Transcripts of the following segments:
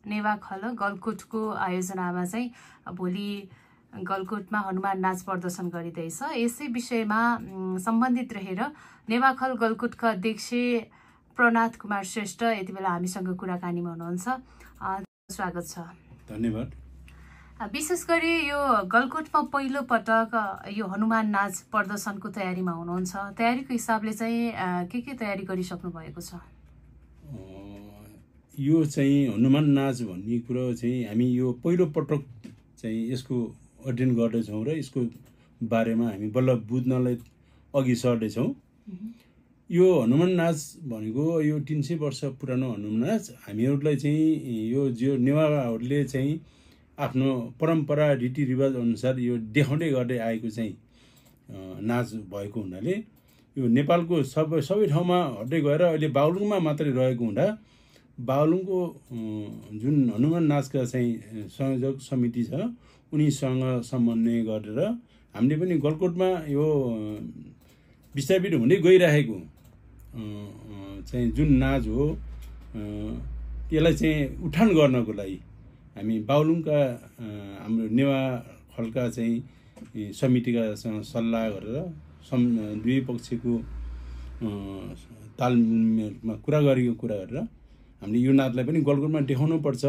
नेवाखल गलकोटको आयोजनामा चाहिँ भोलि गलकोटमा हनुमान नाच प्रदर्शन गरिँदैछ। यसै विषयमा सम्बन्धित रहेर नेवाखल गलकोटका अध्यक्ष प्रनाथ कुमार श्रेष्ठ यति बेला हामीसँग कुराकानीमा हुनुहुन्छ। स्वागत छ। धन्यवाद। विशेष गरी यो गलकोटमा पहिलो पटक यो हनुमान नाच प्रदर्शनको तयारीमा हुनुहुन्छ। तयारीको हिसाबले चाहिँ के तयारी गरिसक्नु भएको छ? यो चाहिँ हनुमान नाच भन्ने कुरो चाहिँ हामी यो पहिलो पटक चाहिँ यसको अध्ययन गर्दैछौँ र यसको बारेमा हामी बल्ल बुझ्नलाई अघि सर्दैछौँ। यो हनुमान नाच भनेको यो 300 वर्ष पुरानो हनुमान नाच हामीहरूलाई चाहिँ यो नेवारहरूले चाहिँ आफ्नो परम्परा रीतिरिवाज अनुसार यो देखाउँदै गर्दै आएको चाहिँ नाच भएको हुनाले यो नेपालको सबै ठाउँमा हट्दै गएर अहिले बागलुङमा मात्रै रहेको हुँदा बागलुङको जुन हनुमान नाचका चाहिँ संयोजक समिति छ उनीसँग समन्वय गरेर हामीले पनि गलकोटमा यो विस्थापित हुँदै गइरहेको चाहिँ जुन नाच हो त्यसलाई चाहिँ उठान गर्नको लागि हामी बागलुङका हाम्रो नेवाखलका चाहिँ समितिकासँग सल्लाह गरेर दुई पक्षको तालमेलमा कुरा गरेर हामीले यो नाचलाई पनि गलकोटमा देखाउनु पर्छ,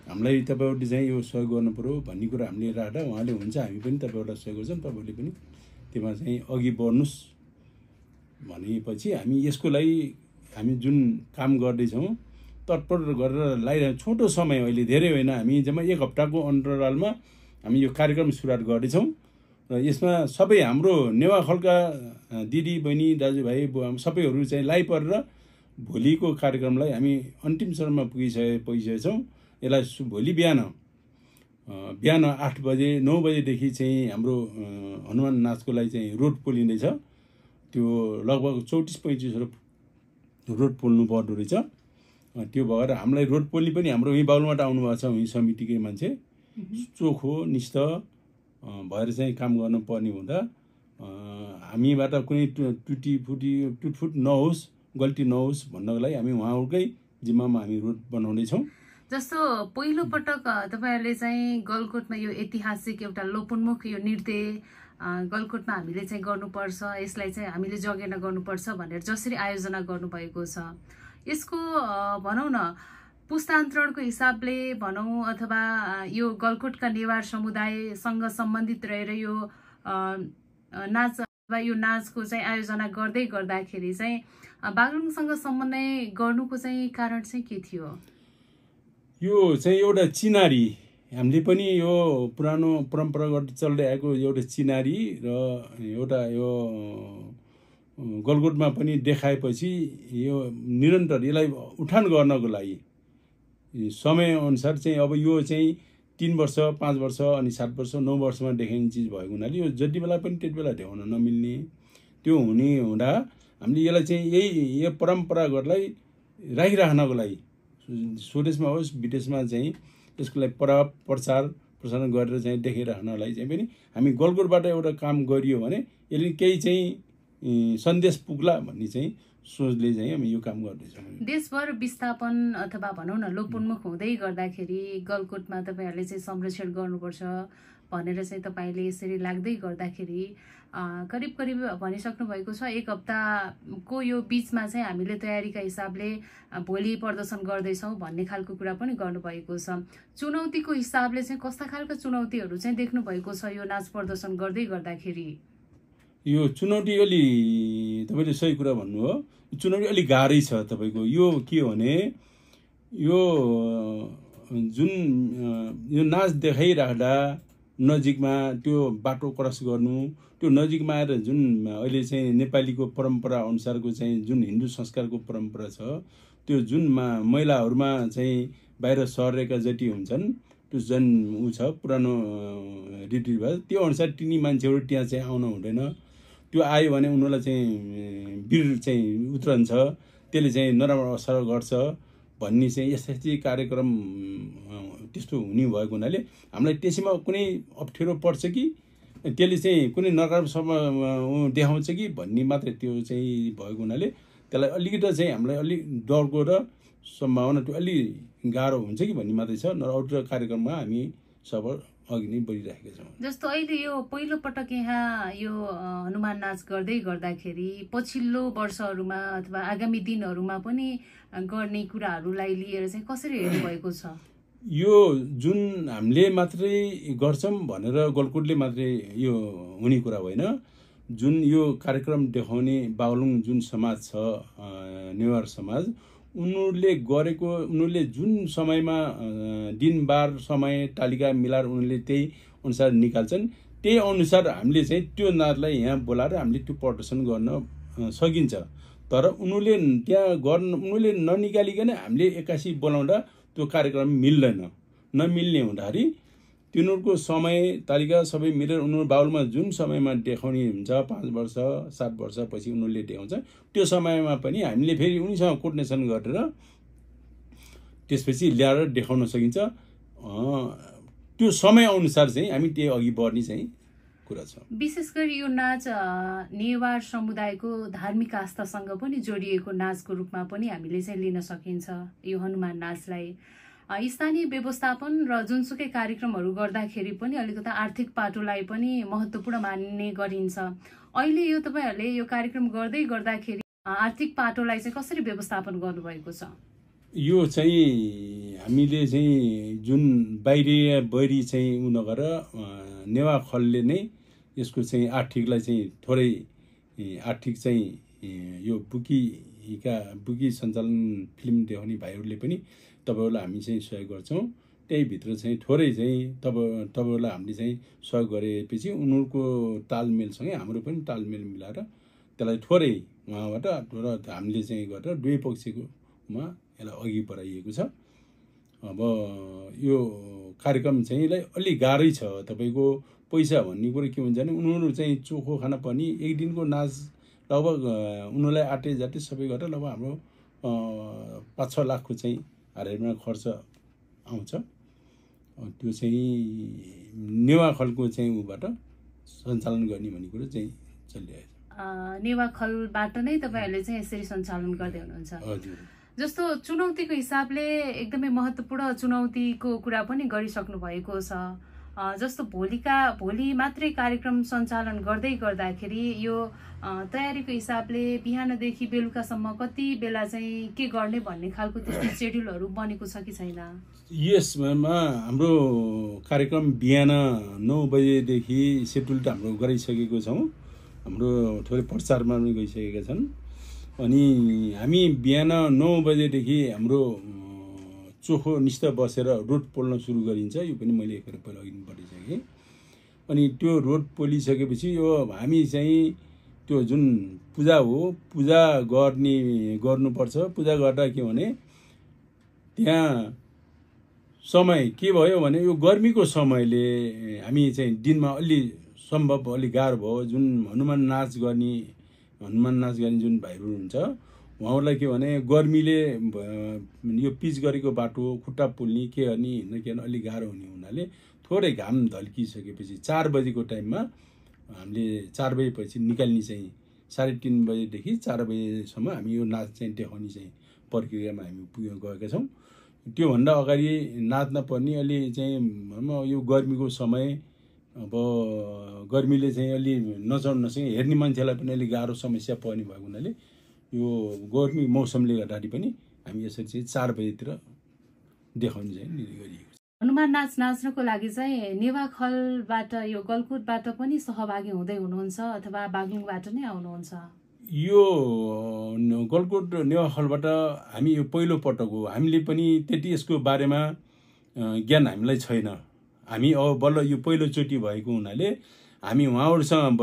हामीलाई तपाईँहरूले चाहिँ यो सहयोग गर्नु पर्यो भन्ने कुरा हामीले राख्दा उहाँले हुन्छ हामी पनि तपाईँहरूलाई सहयोग गर्छौँ, तपाईँहरूले पनि त्यसमा चाहिँ अघि बढ्नुहोस् भनेपछि हामी यसको लागि हामी जुन काम गर्दैछौँ तत्पर गरेर लगाइरहेको छोटो समय अहिले धेरै होइन, हामी जम्मा 1 हप्ताको अन्तरालमा हामी यो कार्यक्रम सुरुवात गर्दैछौँ र यसमा सबै हाम्रो नेवाखलका दिदी बहिनी दाजुभाइ बुवा सबैहरू चाहिँ लागिपरेर भोलिको कार्यक्रमलाई हामी अन्तिम चरणमा पुगिसकेका छौँ। यसलाई भोलि बिहान 8 बजे 9 बजेदेखि चाहिँ हाम्रो हनुमान नाचको लागि चाहिँ रोड पोलिँदैछ। त्यो लगभग 34-35 रोड पोल्नु पर्दो रहेछ। त्यो भएर हामीलाई रोड पोल्ने पनि हाम्रो यहीँ बागलुङबाट आउनुभएको छ, यहीँ समितिकै मान्छे चोखो निष्ठ भएर चाहिँ काम गर्नुपर्ने हुँदा हामीबाट कुनै टुटफुट नहोस्, गल्ती नहोस् भन्नको लागि हामी उहाँहरूकै जिम्मामा हामी रोड बनाउँदैछौँ। जस्तो पहिलो पटक तपाईँहरूले चाहिँ गलकोटमा यो ऐतिहासिक एउटा लोपोन्मुख यो नृत्य गलकोटमा हामीले चाहिँ गर्नुपर्छ, यसलाई चाहिँ हामीले जगेर्ना गर्नुपर्छ भनेर जसरी आयोजना गर्नुभएको छ, यसको भनौँ न पुस्तान्तरणको हिसाबले भनौँ अथवा यो गलकोटका नेवार समुदायसँग सम्बन्धित रहेर यो नाच अथवा यो नाचको चाहिँ आयोजना गर्दै गर्दाखेरि चाहिँ बागलुङसँग समन्वय गर्नुको चाहिँ कारण चाहिँ के थियो? यो चाहिँ एउटा चिनारी, हामीले पनि यो पुरानो परम्परागत चल्दै आएको एउटा चिनारी र एउटा यो गलकोटमा पनि देखाएपछि यो निरन्तर यसलाई उठान गर्नको लागि समयअनुसार चाहिँ अब यो चाहिँ 3 वर्ष 5 वर्ष अनि 7 वर्ष 9 वर्षमा देखाइने चिज भएको हुनाले यो जति बेला पनि त्यति बेला देखाउन नमिल्ने त्यो हुँदा हामीले यसलाई चाहिँ यो परम्परागतलाई राखिराख्नको लागि स्वदेशमा होस् विदेशमा चाहिँ यसको लागि प्रचार प्रसारण गरेर चाहिँ देखाइराख्नलाई चाहिँ पनि हामी गलकोटबाट एउटा काम गरियो भने यसले केही चाहिँ सन्देश पुग्ला भन्ने चाहिँ सोचले चाहिँ हामी यो काम गर्दैछौँ। देशभर विस्थापन अथवा भनौँ न लोपोन्मुख हुँदै गर्दाखेरि गलकोटमा तपाईँहरूले चाहिँ संरक्षण गर्नुपर्छ भनेर चाहिँ तपाईँले यसरी लाग्दै गर्दाखेरि करिब भनिसक्नु भएको छ 1 हप्ताको यो बिचमा चाहिँ हामीले तयारीका हिसाबले भोलि प्रदर्शन गर्दैछौँ भन्ने खालको कुरा पनि गर्नुभएको छ। चुनौतीको हिसाबले चाहिँ कस्ता खालका चुनौतीहरू चाहिँ देख्नु भएको छ यो नाच प्रदर्शन गर्दै गर्दाखेरि? यो चुनौती अलि तपाईँले सही कुरा भन्नुभयो, चुनौती अलिक गाह्रै छ तपाईँको। यो के हो भने यो जुन यो नाच देखाइराख्दा नजिकमा त्यो बाटो क्रस गर्नु, त्यो नजिकमा आएर जुन अहिले चाहिँ नेपालीको परम्परा अनुसारको चाहिँ जुन हिन्दू संस्कारको परम्परा छ त्यो जुन महिलाहरूमा चाहिँ बाहिर सरेका जति हुन्छन् त्यो जुन छ पुरानो रीतिरिवाज त्यो अनुसार तिनी मान्छेहरू त्यहाँ चाहिँ आउनु हुँदैन। त्यो आयो भने उनीहरूलाई चाहिँ वीर चाहिँ उत्रन्छ, त्यसले चाहिँ नराम्रो असर गर्छ भन्ने चाहिँ यस्तै कार्यक्रम त्यस्तो हुने भएको हुनाले हामीलाई त्यसैमा कुनै अप्ठ्यारो पर्छ कि त्यसले चाहिँ कुनै नकारात्मक देखाउँछ कि भन्ने मात्रै त्यो चाहिँ भएको हुनाले त्यसलाई अलिकति चाहिँ हामीलाई अलिक डरको र सम्भावना त्यो अलि गाह्रो हुन्छ कि भन्ने मात्रै छ। अरू कार्यक्रममा हामी सब अघि नै बढिरहेका छौँ। जस्तो अहिले यो पहिलो पटक यहाँ यो हनुमान नाच गर्दाखेरि पछिल्लो वर्षहरूमा अथवा आगामी दिनहरूमा पनि गर्ने कुराहरूलाई लिएर चाहिँ कसरी हेर्नु भएको छ? यो जुन हामीले मात्रै गर्छौँ भनेर गलकुटले मात्रै यो हुने कुरा होइन। जुन यो कार्यक्रम देखाउने बागलुङ जुन समाज छ, नेवार समाज, उनीहरूले जुन समयमा दिनबार समय तालिका मिलाएर उनीहरूले त्यही अनुसार निकाल्छन्। त्यही अनुसार हामीले चाहिँ त्यो नाचलाई यहाँ बोलाएर हामीले त्यो प्रदर्शन गर्न सकिन्छ। तर उनीहरूले ननिकालिकन हामीले एक्कासी बोलाउँदा त्यो कार्यक्रम मिल्दैन। नमिल्ने हुँदाखेरि तिनीहरूको समय तालिका सबै मिलेर उनीहरू बाहुलमा जुन समयमा देखाउने हुन्छ 5 वर्ष 7 वर्षपछि उनीहरूले देखाउँछ, त्यो समयमा पनि हामीले फेरि उनीसँग कोर्डिनेसन गरेर त्यसपछि ल्याएर देखाउन सकिन्छ। त्यो समयअनुसार चाहिँ हामी त्यही अघि बढ्ने चाहिँ कुरा छ। विशेष गरी यो नाच नेवार समुदायको धार्मिक आस्थासँग पनि जोडिएको नाचको रूपमा पनि हामीले चाहिँ लिन सकिन्छ यो हनुमान नाचलाई। स्थानीय व्यवस्थापन र जुनसुकै कार्यक्रमहरू गर्दाखेरि पनि अलिकति आर्थिक पाटोलाई पनि महत्त्वपूर्ण मान्ने गरिन्छ। अहिले यो तपाईँहरूले यो कार्यक्रम गर्दाखेरि आर्थिक पाटोलाई चाहिँ कसरी व्यवस्थापन गर्नुभएको छ? यो चाहिँ हामीले चाहिँ जुन बैरी चाहिँ नगरेर नेवा खलले नै यसको चाहिँ आर्थिकलाई चाहिँ थोरै आर्थिक चाहिँ यो बुकी सञ्चालन फिल्म देखाउने भाइहरूले पनि तपाईँहरूलाई हामी चाहिँ सहयोग गर्छौँ। त्यही भित्र चाहिँ थोरै चाहिँ तपाईँहरूलाई हामीले चाहिँ सहयोग गरेपछि उनीहरूको तालमेलसँगै हाम्रो पनि तालमेल मिलाएर त्यसलाई थोरै उहाँबाट हामीले चाहिँ गरेर दुवै पक्षकोमा यसलाई अघि बढाइएको छ। अब यो कार्यक्रम चाहिँ अलि गाह्रै छ। तपाईँको पैसा भन्ने कुरो के हुन्छ भने उनीहरू चाहिँ चोखो खाना पनि एक दिनको नाच लगभग उनीहरूलाई आटे जाटे सबै गरेर लगभग हाम्रो 5-6 लाखको चाहिँ हारेमा खर्च आउँछ। त्यो चाहिँ नेवा खलको चाहिँ उबाट सञ्चालन गर्ने भन्ने कुरो चाहिँ चलिरहेको छ। नेवा खलबाट नै तपाईँहरूले चाहिँ यसरी सञ्चालन गर्दै हुनुहुन्छ? हजुर। जस्तो चुनौतीको हिसाबले एकदमै महत्त्वपूर्ण चुनौतीको कुरा पनि गरिसक्नु भएको छ। जस्तो भोलि मात्रै कार्यक्रम सञ्चालन गर्दाखेरि यो तयारीको हिसाबले बिहानदेखि बेलुकासम्म कति बेला चाहिँ के गर्ने भन्ने खालको त्यस्तो सेड्युलहरू बनेको छ कि छैन? यसमा हाम्रो कार्यक्रम बिहान 9 बजेदेखि सेड्युल त हाम्रो गराइसकेको छौँ। हाम्रो थोरै प्रचारमा पनि गइसकेका छन्। अनि हामी बिहान 9 बजेदेखि हाम्रो चोखो निष्ठ बसेर रोड पोल्न सुरु गरिन्छ। यो पनि मैले एकपल्ट पहिला अघि बढिसकेँ। अनि त्यो रोड पोलिसकेपछि यो हामी चाहिँ त्यो जुन पूजा हो, पूजा गर्नुपर्छ। पूजा गर्दा के भने त्यहाँ समय के भयो भने यो गर्मीको समयले हामी चाहिँ दिनमा अलि सम्भव अलि गाह्रो भयो। जुन हनुमान नाच गर्ने जुन भाइहरू हुन्छ उहाँहरूलाई के भने गर्मीले यो पिच गरेको बाटो खुट्टा पोल्ने के गर्ने हिँड्न के गर्ने अलिक गाह्रो हुने हुनाले थोरै घाम ढल्किसकेपछि 4 बजेको टाइममा हामीले 4 बजेपछि निकाल्ने चाहिँ 3:30 बजेदेखि 4 बजेसम्म हामी यो नाच चाहिँ देखाउने चाहिँ प्रक्रियामा हामी गएका छौँ। त्योभन्दा अगाडि नाच्न पर्ने अलि चाहिँ यो गर्मीको समय, अब गर्मीले चाहिँ अलि नचाउन नसके हेर्ने मान्छेलाई पनि अलिक गाह्रो समस्या पर्ने भएको हुनाले यो गर्मी मौसमले गर्दाखेरि पनि हामी यसरी चाहिँ 4 बजेतिर देखाउने चाहिँ निर्णय गरिएको छ। हनुमान नाच नाच्नको लागि चाहिँ नेवा खलबाट यो गलकुटबाट पनि सहभागी हुँदै हुनुहुन्छ अथवा बागलुङबाट नै आउनुहुन्छ? यो गलकुट नेवा खलबाट हामी यो पहिलो पटक हो। हामीले पनि त्यति यसको बारेमा ज्ञान हामीलाई छैन। हामी अब बल्ल यो पहिलोचोटि भएको हुनाले हामी उहाँहरूसँग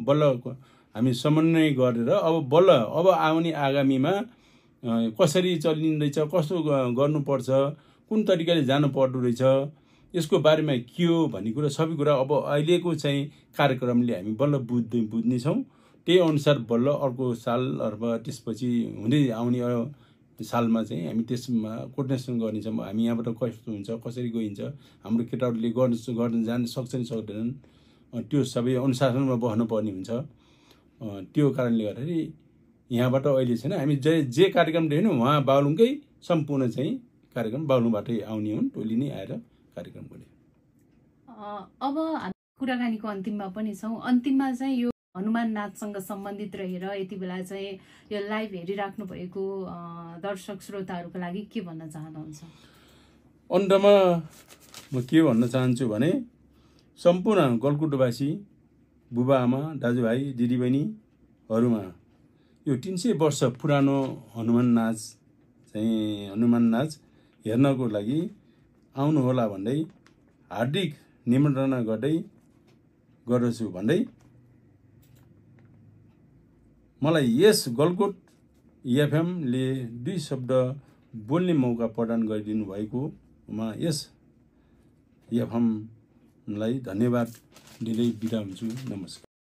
बल्ल हामी समन्वय गरेर अब आउने आगामीमा कसरी चलिँदैछ, कस्तो गर्नुपर्छ, कुन तरिकाले जानु पर्दो रहेछ, यसको बारेमा के हो भन्ने कुरा सबै कुरा अब अहिलेको चाहिँ कार्यक्रमले हामी बल्ल बुझ्नेछौँ। त्यही अनुसार बल्ल अर्को साल अथवा त्यसपछि हुँदै आउने सालमा चाहिँ हामी त्यसमा कोर्डिनेसन गर्नेछौँ। हामी यहाँबाट कस्तो हुन्छ, कसरी गइन्छ, हाम्रो केटाहरूले गर्न जान सक्छन् सक्दैनन्, त्यो सबै अनुशासनमा बस्नुपर्ने हुन्छ। त्यो कारणले गर्दाखेरि यहाँबाट अहिले छैन। हामी जे कार्यक्रम देख्यौँ उहाँ बागलुङकै सम्पूर्ण चाहिँ कार्यक्रम बाहुलुङबाटै आउने हुन्, टोली नै आएर कार्यक्रम गरे। अब हामी कुराकानीको अन्तिममा पनि छौँ। अन्तिममा चाहिँ यो हनुमान नाचसँग सम्बन्धित रहेर यति बेला चाहिँ यो लाइभ हेरिराख्नु भएको दर्शक श्रोताहरूको लागि के भन्न चाहनुहुन्छ? अन्तमा म के भन्न चाहन्छु भने सम्पूर्ण गलकुटवासी बुबा आमा दाजुभाइ दिदीबहिनीहरूमा यो 300 वर्ष पुरानो हनुमान नाच हेर्नको लागि आउनुहोला भन्दै हार्दिक निमन्त्रणा गर्दछु भन्दै मलाई यस गलकुट एफएमले 2 शब्द बोल्ने मौका प्रदान गरिदिनु भएकोमा यस एफएमलाई धन्यवाद दिँदै बिदा हुन्छु। नमस्कार।